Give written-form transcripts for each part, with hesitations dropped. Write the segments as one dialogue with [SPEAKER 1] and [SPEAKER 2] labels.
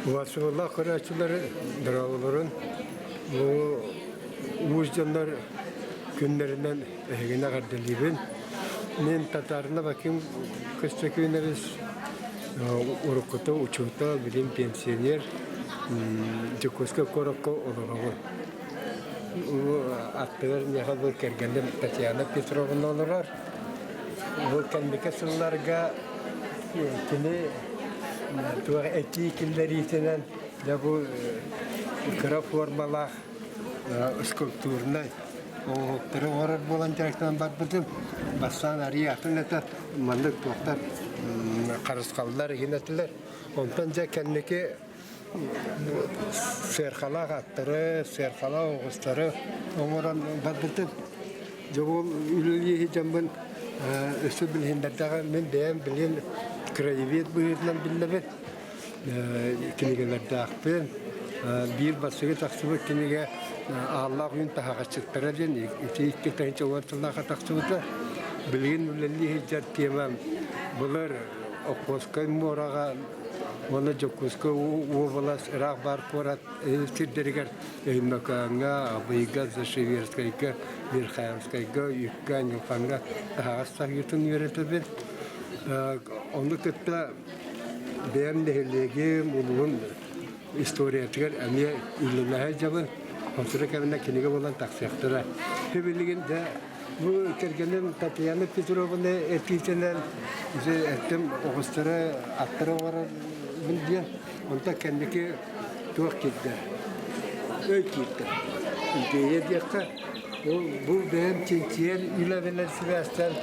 [SPEAKER 1] Убаастабыллаах көрөөччүлэр дорооболорун бу уус дьоннор күннэринэн эһигини эҕэрдэлиибин. Мин Татарина Аким Костякинович уруккута учуутал, билигин пенсионер, Дьокуускай куоракка олоробун. Аттыгар миэхэ бу кэргэним Татьяна Петровна олорор. Бу кэнники сылларга кини туох этии киллэриитинэн дьэ бу кыра формалаах скульптурнай оҥоһуктары оҥорор буолан дьарыктанан барбытым. Бастаан арыый атын этэ, маннык туохтар харысхаллар иһин этилэр. Онтон дьэ кэнники Сыархалаах аттары, сыархалаах оҕустары оҥорон барбытым. Дьэ ол үлэлии сылдьаммын өссө билиһиннэрдэҕэ мин бэйэм билигин краевед быһыытынан биллэбин. Кинигэлэрдээхпин. Биир бастакы тахсыбыт кинигэ Ааллаах Үүн таһаҕасчыттара диэн ити 2010 сыллаахха тахсыбыта. Билигин үлэлии сылдьар темам былыр Охотскай муораҕа уонна Дьокуускай уобалас ыраах баар куорат сирдэригэр Өймөкөөҥҥө, Абыйга, Зашиверскайга, Верхоянскайга, Үккэ, Ньылхаҥҥа таһаҕас таһыытын үөрэтэбин. Ону кытта бэйэм нэһилиэгим улууһун историятыгар эмиэ үлэлэһэ сылдьабын. Сотору кэминэн кинигэ буолан тахсыахтара. Билигин дьэ Бу кэргэним Татьяна Петровна этиитинэн дьэ эттим оҕустары аттары оҥорорбун диэн. Онтон кэнники туох киирдэ? Өй киирдэ. Идея диэххэ, бу бэйэм чинчийэр үлэбинэн сибээстээн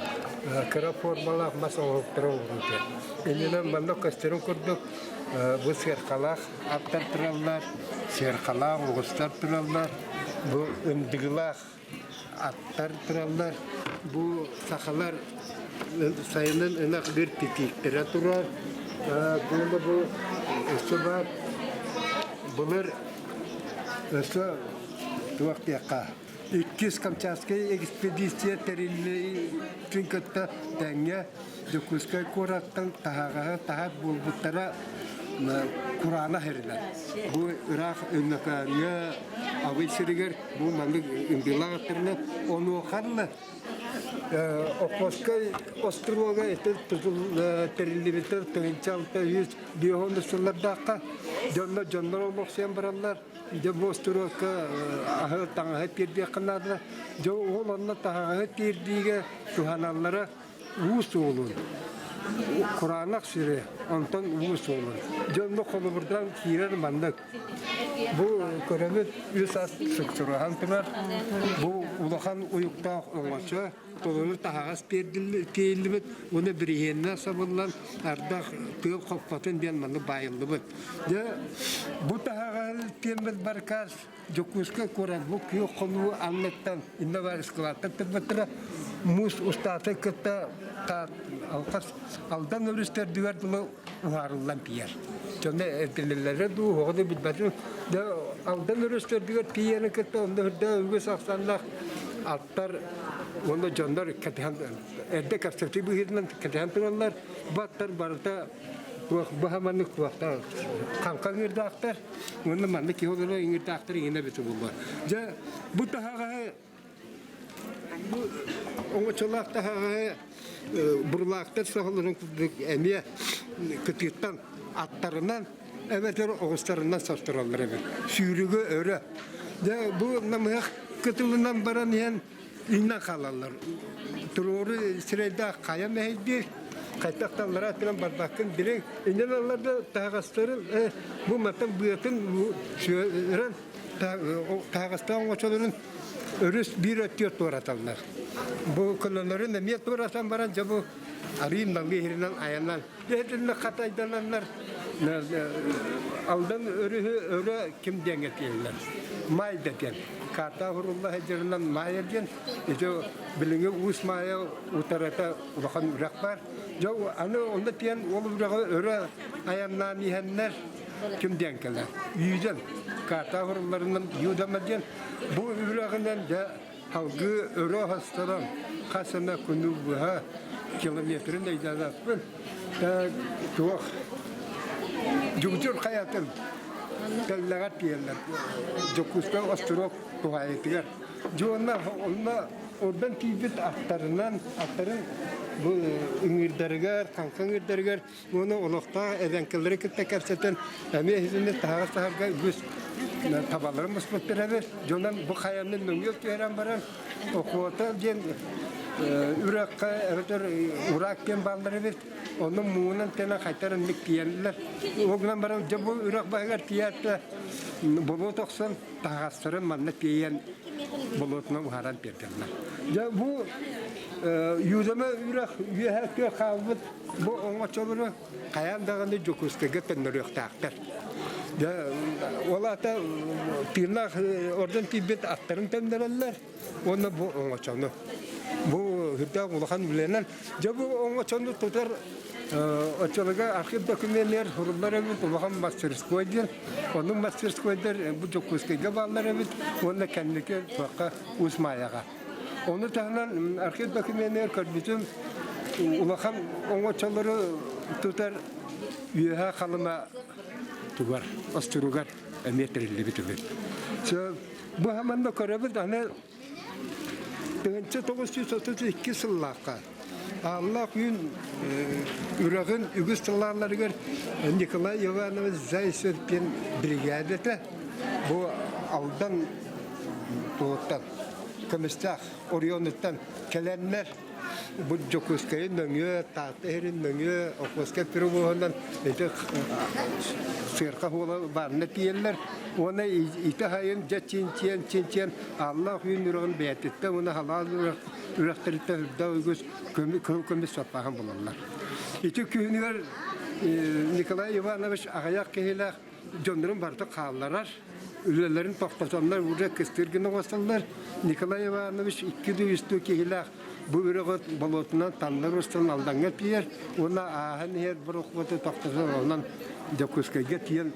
[SPEAKER 1] кыра формалаах мас оҥоһуктары оҥорбутум. Иннинэн манна көстөрүн курдук бу сыаркалаах аттар тураллар, сыаркалаах оҕустар тураллар, бу ындыгылаах аттар тураллар. Бу сахалар сайынын ынах биир титииктэрэ турар. Уонна бу өссө баар былыр өссө туох диэххэ иккис Камчатскай экспедиция тэриллиитин кытта тэҥҥэ Дьокуускай куораттан таһаҕаһы таһар буолбуттара кураанах эрилэр. Бу ыраах Өймөкөөҥҥө Абый сиригэр бу маннык ындыылаах аттарына онуоханна Охотскай островога ити тэриллибитэ 1650 сыллардаахха дьонно дьоннор олохсуйан бараллар. Дьэ бу остуруокка аһы таҥаһы тиэрдиэххэ наада. Дьэ ол онно таһаҕаһы тиэрдиигэ туһаналлара уу суолун, кураанах сири, онтон уу суолун. Дьэ онно холобурдаан киирэр маннык. Бу көрөбүт үс ас суксуруһан турар. Бу улахан уйуктаах оҥочо, толору таһаҕас тиэйиллибит уонна бириһиэннэ сабыллан ардах тыал хоппотун диэн маннык баайыллыбыт. Дьэ бу таһаҕаһы тиэммит баркаас Дьокуускай куорат бу күөх хонуу анныттан иннэ баар ыскылааттар турбуттара муус устааты кытта алҕас Алдан өрүс төрдүгэр дылы уһаарыллан тиийэр. Дьоно эрдэлэллэрэ дуу, оҕо да билбэтим. Да Алдан өрүс төрдүгэр тиийэри кытта онно үрдэ үгүс ахсааннаах аттар уонна дьоннор кэтэһэн эрдэ кэпсэтии быһыытынан кэтэһэн тураллар. Бу аттар барыта туох баһа маннык туохтар хаҥха ыҥырдаахтар. Уонна маннык киһи олорор ыҥырдаахтар иҥинэ эбитэ буолуо. Дьэ, бу таһаҕаһы бу оҥочолоох таһаҕаһы бурлаактар соһолорун курдук эмиэ кытыыттан аттарынан эбэтэр оҕустарынан состороллор эбит. Сүүрүгү өрө. Дьэ, бу намыһах кытылынан баран иһэн Иннан хаалаллар. Туруору сирэйдээх хайа мэһэйдиир, хайдах да аллараа өттүнэн барбаккын дириҥ. Иннин аллар да таһаҕастарын бу мантан быатын сүөрэн таһаҕастаах оҥочолорун өрүс биир өттүгэр туораталлар. Бу көлөлөрүн эмиэ туоратан баран дьэ бу арыый налыы иһиринэн айаннан Итиннэ хатайдананнар Алдан өрүһү өрө ким диэҥҥэ тиэллэр. Маай да диэн. Карта уһурулла сылдьарынан Маайа диэн. Ити билиҥҥи Уус Маайа утарыта улахан үрэх баар. Дьэ аны онно тиийэн ол үрэҕи өрө айаннаан иһэннэр ким диэн кэлэр. Юден. Карта уһурулларынан Юдама диэн. Бу үрэҕинэн дьэ Салгыы өрө хастаран хас эмэ күнү быһа километрын өйдөөбөппүн. Туох Дьугдьур хайатын тэллэҕэр тиийэллэр. Дьокуускай остуруок туһаайытыгар. Дьэ уонна онно ордон тиийбит аттарынан, аттарын бу ыҥыырдарыгар, хаҥха ыҥыырдарыгар уонна олохтоох эбэҥкэлэри кытта кэпсэтэн эмиэ иһитиннэ таһаҕас таһарга үгүс табаларын муспуттар эбит. Дьонон бу хайаны нөҥүө түһэрэн баран охота диэн үрэххэ эбэтэр ураак диэн бааллар эбит. Онно муҥунан тэнэ хайтар инник тиийэллэр. Ол гынан баран дьэ бу үрэх баһыгар тиийээт да болуот охсон таһаҕастарын манна тиэйэн болуотунан уһааран тиэрдэллэр. Дьэ бу Юзама үрэх үөһэ тыа хаалбыт бу оҥочолору хайаан даҕаны Дьокуускайга төннөрүөхтээхтэр. Дьэ ол аата тыыннаах ордон тиийбит аттарын төннөрөллөр уонна бу оҥочону. Бу үрдээх улахан үлэнэн дьэ бу оҥочону тутар оччолорго архив докуменнар суруллар эбит улахан мастерской диэн. Оннук мастерскойдар бу Дьокуускайга бааллар эбит уонна кэнники туохха Уус Маайаҕа. Ону таһынан архив докуменныгар көрбүтүм улахан оҥочолору тутар Үөһээ Халыма тугар, остуругар эмиэ тэриллибит үһү. Бу хаманна көрөбүт аны 1932 сыллаахха Ааллаах Үүн үрэҕин үгүс сыллааларыгар Николай Иванович Зайцев диэн бригадата бу Алдан туһуттан көмүстээх оройуонуттан кэлэннэр бу Дьокуускайы нөҥүө, Таатта иһирин нөҥүө Охотскай перевоһунан ити сыарха уола баарына тиийэллэр уонна ити сайын дьэ чинчийэн чинчийэн Ааллаах Үүн үрэҕин бэйэтиттэн уонна халаан үрэхтэриттэн үрдээх үгүс кыһыл көмүс саппааһын булаллар. Ити күһүнүгэр Николай Иванович аҕыйах киһилээх дьоннорун барыта хаалларар, үлэлэрин тохтотоннор уже кыстыыр гына оҥостоллор. Николай Иванович икки-үстүү киһилээх бу үрэҕи болуотунан таннар устан Алдаҥҥа тиийэр уонна ааһан иһэр борохуоту тохтотон онон Дьокуускайга тиийэн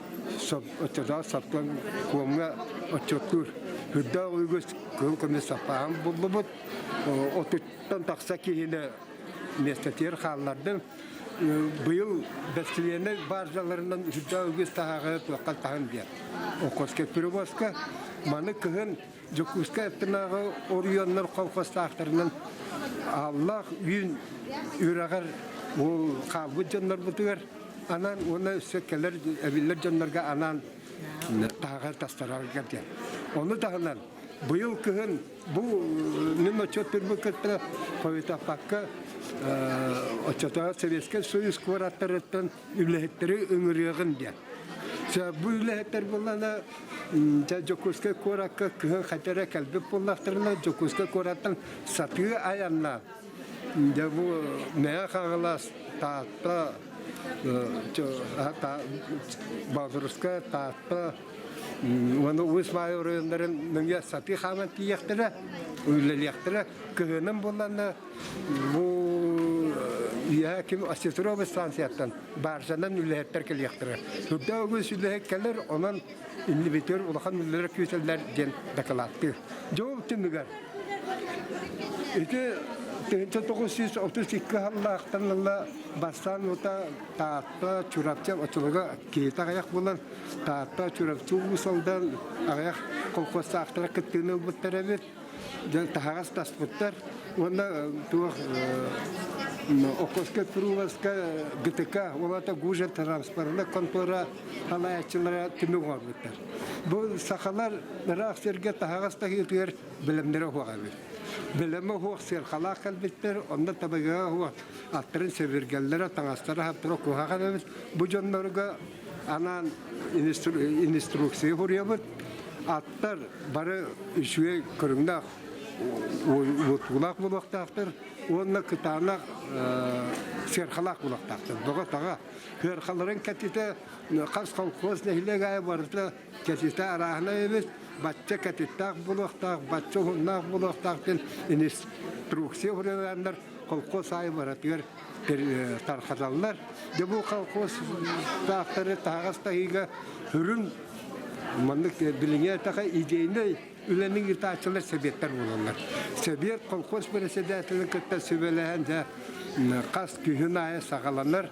[SPEAKER 1] оччотоох саптан куомҥа отчуоттуур. Үрдээх үгүс кыһыл көмүс саппааһын буллубут. Отуттан тахса киһини миэстэтигэр хааллардым. Быйыл бэстилиэнэй бааржаларынан үрдээх үгүс таһааҕы туохха таһын диэн. Охотскай перевозка маны кыһын Дьокуускай аттынааҕы оройуоннар колхозтаахтарынан Ааллаах Үүн үрэҕэр ол хаалбыт дьоннорбутугар анаан уонна өссө кэлэр эбиллэр дьоннорго анаан таһаҕар тастарарга диэн. Ону таһынан быйыл кыһын бу мин отчуоттуурбун кытта хойутаппакка оччотооҕу Советскай Союз куораттарыттан үлэһиттэри ыҥырыаҕын диэн. Бу үлэһиттэр буоллаҕына дьэ Дьокуускай куоракка кыһын хайда эрэ кэлбит буоллахтарына Дьокуускай куораттан сатыы айаннаан дьэ бу Мэҥэ Хаҥалас, Таатта, Боотурускай, Таатта уонна Уус Маайа оройуоннарын нөҥүө сатыы хааман тиийиэхтэрэ, үлэлиэхтэрэ. Кыһынын буоллаҕына Бу үөһэ ким Осетровый станцияттан баржанан үлэһиттэр кэлиэхтэрэ. Үрдэ үгүс үлэһит кэлэр, онон иннибитигэр улахан үлэлэр күүтэллэр диэн дакылааттыыр. Дьэ ол түмүгэр ити 1932 сыллаахтан ыла бастаан ута Таатта, Чурапчы оччолорго киһитэ аҕыйах буолан Таатта, Чурапчы Уус Алдан аҕыйах колхозтаахтара кыттыыны ылбыттар эбит. Дьэ таһаҕас таспыттар уонна туох Охотскай Пруловска ГТК уолата Гужин транспортнай контора салайааччылара түмүк оҥорбуттар. Бу сахалар ыраах сиргэ таһаҕас таһыытыгар бэлэмнэрэ суох эбит. Бэлэмэ суох сыархалаах кэлбиттэр, онно табыгаһа суох аттарын сэбиргэллэрэ, таҥастара хаттара куһаҕан эбит. Бу дьоннорго анаан инструкция суруйабыт. Аттар бары үчүгэй көрүҥнээх уотуулаах буолуохтаахтар уонна кытаанах сыархалаах буолуохтаахтар. Бөҕө-таҕа сыархаларын кэтитэ хас колхоз нэһилиэк аайы барыта кэтитэ арааһынай эбит. Бачча кэтиттээх буолуохтаах, бачча уһуннаах буолуохтаах диэн инструкция суруйаннар колхоз аайы барытыгар тарҕаталлар. Дьэ бу колхозтаахтары таһаҕас таһыыга сүрүн маннык билиҥҥи эттэххэ идейнэй үлэни ыытааччылар сэбиэттэр буолаллар. Сэбиэт колхоз председателин кытта сүбэлэһэн дьэ хас күһүн аайы саҕаланар.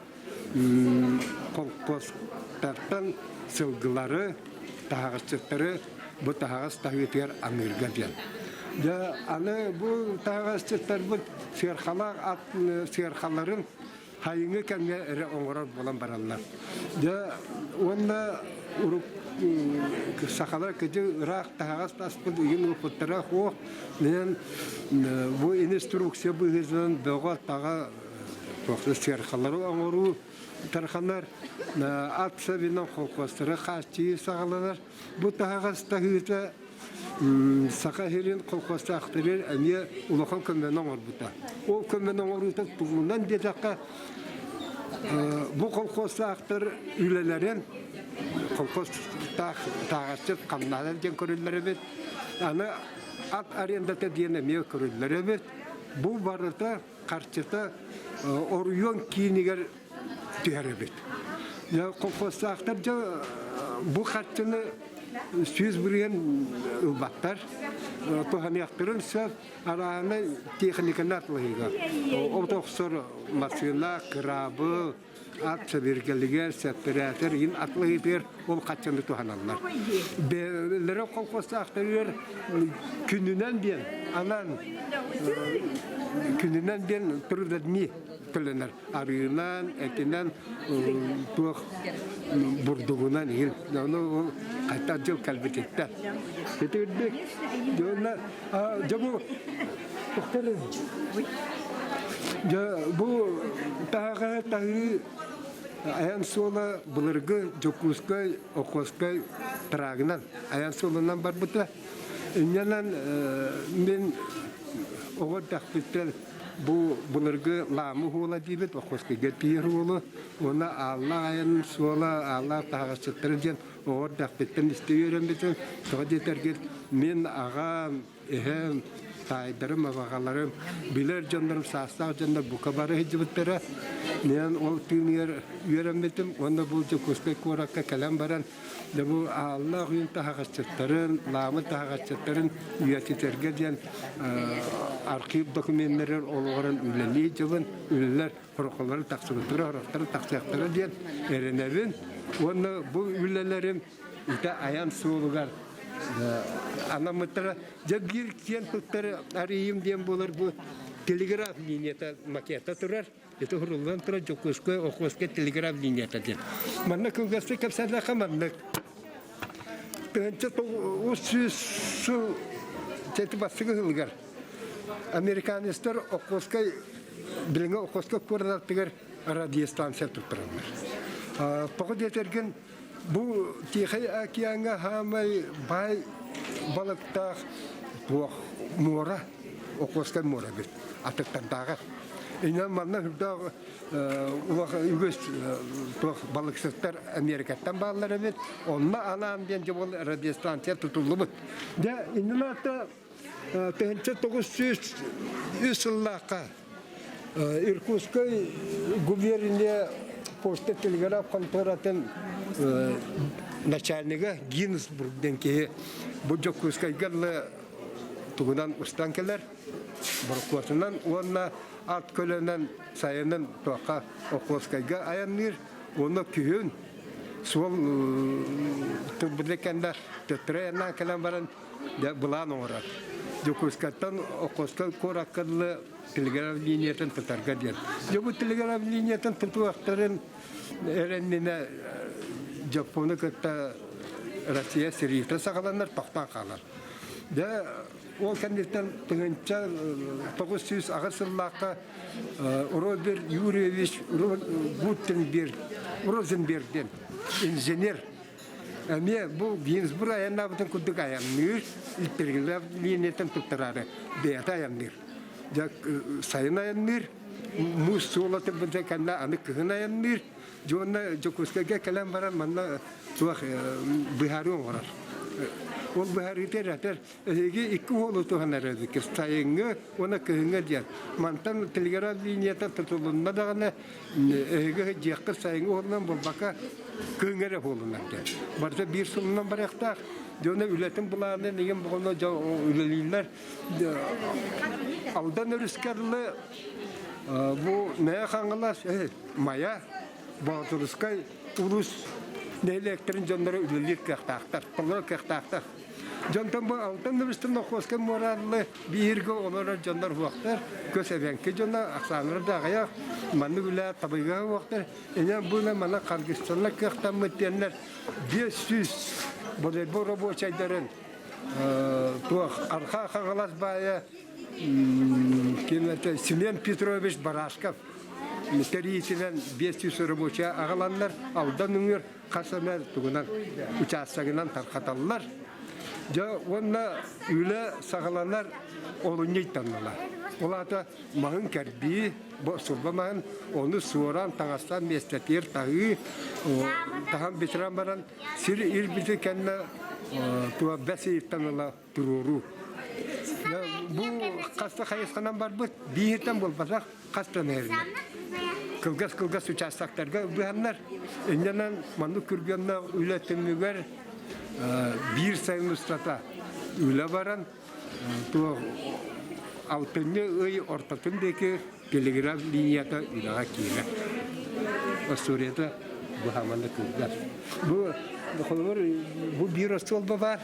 [SPEAKER 1] Холкуостартан сылгылары, таһаҕасчыттары бу таһаҕас таһыытыгар аныырга диэн. Дьэ, аны бу таһаҕасчыттарбыт сыархалаах ат сыархаларын хайыҥы кэмҥэ эрэ оҥорор буолан бараллар. Дьэ, уонна урук сахалар кыдьы ыраах таһаҕас таспыт ыйын уопуттара суох. Минэн бу инструкция быһыытынан бөҕө-таҕа сыархалары оҥоруу тарханар, ат сэбинэн холкуостары хааччыйыы саҕаланар. Бу таһаҕас таһыыта Саха сирин колхозтаахтарыгар эмиэ улахан көмөнү оҥорбута. Ол көмөнү оҥоруута тугунан диэтэххэ, бу колхозтаахтар үлэлэрин колхоз таһаҕасчыт хамнаһа диэн көрүллэр эбит. Аны ат арендата диэн эмиэ көрүллэр эбит. Бу барыта харчыта оройуон киинигэр түһэр эбит. Колхозтаахтар дьэ бу харчыны 100% ылбаттар, туһаныахтарын сөп, арааны техниканы атлаһыыга. От охсор массыына, кыраабыл, ат сэбиргэлигэр, сэппэрээтэр иин атлаһыытыгар ол харчыны туһаналлар. Бэйэлэрэ колхозтаахтарыгар күнүнэн диэн анаан күнүнэн диэн трудодни төлөнөр. Арыынан, этинэн, туох бурдугунан иһин. Ону хайта дьыл кэлбититтэн. Ити үрдүк. Дьонна дьэ бу Дьэ бу таһаҕаһы таһыы айан суола былыргы Дьокуускай, Охотскай трагынан айан суолунан барбыта. Инньэнэн мин оҕо эрдэхпиттэн бу былыргы Лаамы уола диибит, Охотскайга тиийэр уолу уонна Ааллаах айан суола, Ааллаах таһаҕасчыттара диэн оҕо эрдэхпиттэн истэ үөрэммитим. Тоҕо диэтэргит мин аҕам, эһэм, таайдарым, абаҕаларым, билэр дьоннорум, саастаах дьоннор бука бары сылдьыбыттара. Мен ол тыыныгар үөрэммитим уонна бу Дьокуускай куоракка кэлэн баран дьэ бу Ааллаах Үүн таһаҕасчыттарын, Лаамы таһаҕасчыттарын үйэтитэргэ диэн архив докуменнарыгар олоҕуран үлэлии дьылын үлэлэр хорохолору тахсыбыттара, хорохтору тахсыахтара диэн эрэнэбин. Уонна бу үлэлэрим ити айан суолугар анаммыттара. Дьэ биир киэн туттар арыйым диэн буолар бу телеграф линията макета турар. Ити уруллан турар Дьокуускай, Охотскай телеграф линията диэн. Манна кылгастык кэпсээтэххэ маннык. 1900 сыл тети бастакы сылыгар американецтар Охотскай билиҥҥи Охотскай куораттыгар радиостанция туттараллар. Тоҕо диэтэргин Бу Тихэй океаҥҥа хаамай баай балыктаах туох муора, Охотскай муора эбит, атыттардааҕар. Инньэ манна үрдээх үгүс туох балыксыттар Америкаттан бааллар эбит. Онно анаан диэн дьэ ол радиостанция тутуллубут. Дьэ иннин аата 1903 сыллаахха Иркутскай губерния почта телеграф конторатын начальнига Гинзбург диэн киһи бу Дьокуускайга дылы тугунан устан кэлэр борокуотунан уонна ат көлөнөн сайынын туохха Охотскайга айанныыр уонна күһүн суол турбута кэннэ төттөрү айаннаан кэлэн баран Дьэ, былаан оҥорор. Дьокуускайтан Охотскай куоракка дылы телеграф линиятын тутарга диэн. Дьэ, бу телеграф линиятын тутуохтарын эрэннинэ Дьоппуону кытта Россия сэриитэ саҕаланар, тохтоон хаалар. Дьэ, ол кэнниттэн 1908 сыллаахха Роберт Юрьевич Гутенберг, Розенберг диэн инженер Эмиэ бу Гинзбург айаннаабытын курдук айанныыр, телеграф линиятын туттараары бэйэтэ айанныыр. Дьэ сайын айанныыр, муус суола турбута кэннэ аны кыһын айанныыр. Дьэ уонна Дьокуускайга кэлэн баран манна туох быһаарыы оҥорор. Ол быһаарыыта эрэтэр Эһиги икки уолу туһанар эбиккит, сайыҥҥы уонна кыһыҥҥы диэн. Мантан телеграф линията тутулунна даҕаны, эһиги дьиэххит сайыҥҥы уолунан буолбакка, кыһыҥҥы эрэ уолунан диэн. Барыта биир сылынан барыахтаах. Дьоно үлэтин былаанын игин буолла үлэлииллэр. Алдан өрүскэ дылы бу Мэйэ Хаҥалас, Майа. Боотурускай улуус нэһилиэктэрин дьонноро үлэлиир кыахтаахтар, толорор кыахтаахтар. Дьонтон бу алтан нөбүстэн Охуоска муорааллы бииргэ олорор дьоннор уохтар, көс эбэҥки дьоно ахсааннара да аҕыйах, маннык үлэ табыйга уохтар, инэн бу мана харгыстанар кыахтаммыт диэннэр 500 волейбол рабочайдарын туох Архаа Хаҥалас баайа ким это Семен Петрович Барашков тэриитинэн 500 рабочая аҕаланнар Алдан үҥүөр хас эмэ тугунан учаастагынан тархаталлар. Дьэ уонна үлэ саҕаланар олунньу ыйтаннылар. Ол аата маһын кэрбии, сурба маһын ону суоран таҥастаан миэстэтигэр таһыы, таһан бүтэрэн баран сир ирбити кэннэ туа бэс ыйыттан ыла туруоруу. Бу хаста хайысханан барбыт, бииртэн буолбатах, хастан эринэ. Кылгас-кылгас учаастактарга быһаннар, иннэнэн маннык күргүөмнээх үлэ түмүгэр биир сайын устата үлэ баран, туох алтынньы ый ортотун диэки телеграф линията үлэҕэ киирэр. Остуоруйата быһаманы кылгас. Бу холобур бу биир остуолба баар.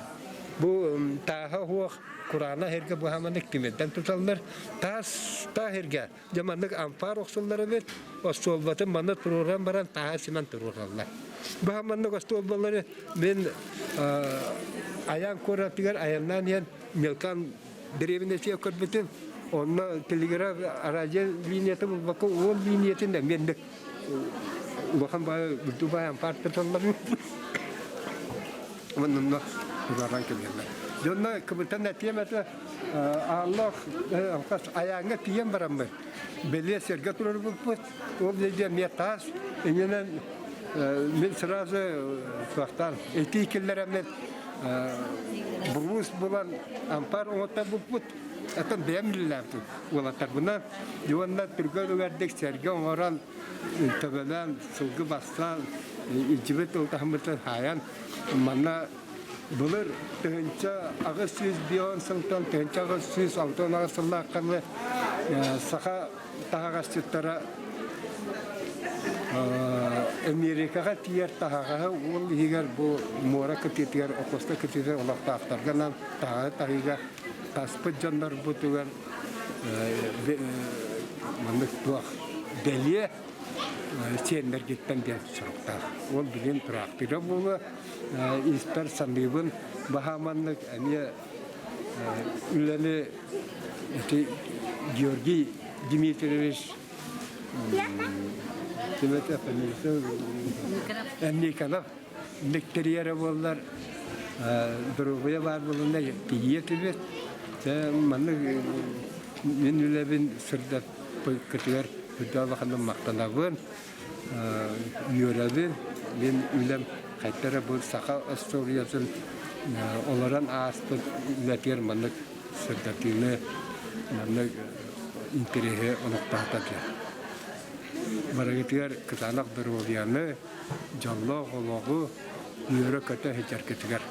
[SPEAKER 1] Бу тааһа уох кураана эргэ быһаманы тимирдэн туталлар. Таас таах эргэ дьэ маннык ампаар охсуллар эбит. Остуолбатын манна туруоран баран тааһа симэн туруораллар. Быһаманнык остуолбалары мин Айаан куоратыгар айаннаан иһэн Мелкан дэриэбинэтигэр көрбүтүм. Онно телеграф радио линията булбакка уол линиятын эмиэ улахан баай үрдүк баай ампаар туталлар. Онно туруоран кэлэллэр. Дьонно кыбытан этиэм этэ ааллаах айааҥҥа тиийэн бараммыт бэлиэ сиргэ турарбыппыт. Ол дьэ эмиэ таас иннинэн мин сразу туохтаан этии киллэрэммин Булуус булан ампаар оҥотторбуппут. Оттон бэйэм үлэлээбитим уолаттарбынан. Уонна түргэн үгэрдик сэргэ оҥорон, төбөлөөн, сылгы бастаан, илдьибит ылтаһыммытын хаайан, манна былыр 1805 сылтан 1868 сыллаахханы саха таһаҕасчыттара Эмиэрикэҕэ тиийэр таһаҕаһы уол иһигэр бу муора кытыытыгар, Охотскай кытыытыгар олохтоохторго анаан таһаҕаһы таһыыга таспыт дьоннорбутугар маннык туох бэлиэ сиэннэргиттэн диэн соруктаах. Ол билигин тураахтыыра буолуо. Испэр саныыбын баһа маннык эмиэ үлэни ити Георгий Дмитриевич Никонов Никтерьерэ буоллар доруобуйа баар буолунна тиийиэ этибит. Маннык мин үлэбин сырдаппыккытыгар үрдэ улаханнык махтанабын. Үөрэбин. Мин үлэм хайта эрэ бу саха остуоруйатын олорон ааспыт үлэтигэр маннык сырдатыыны, маннык интэриэһи олохтоото диэн. Барыгытыгар кытаанах доруобуйаны, дьоллоох олоҕу, үөрэ-көтө сылдьаргытыгар.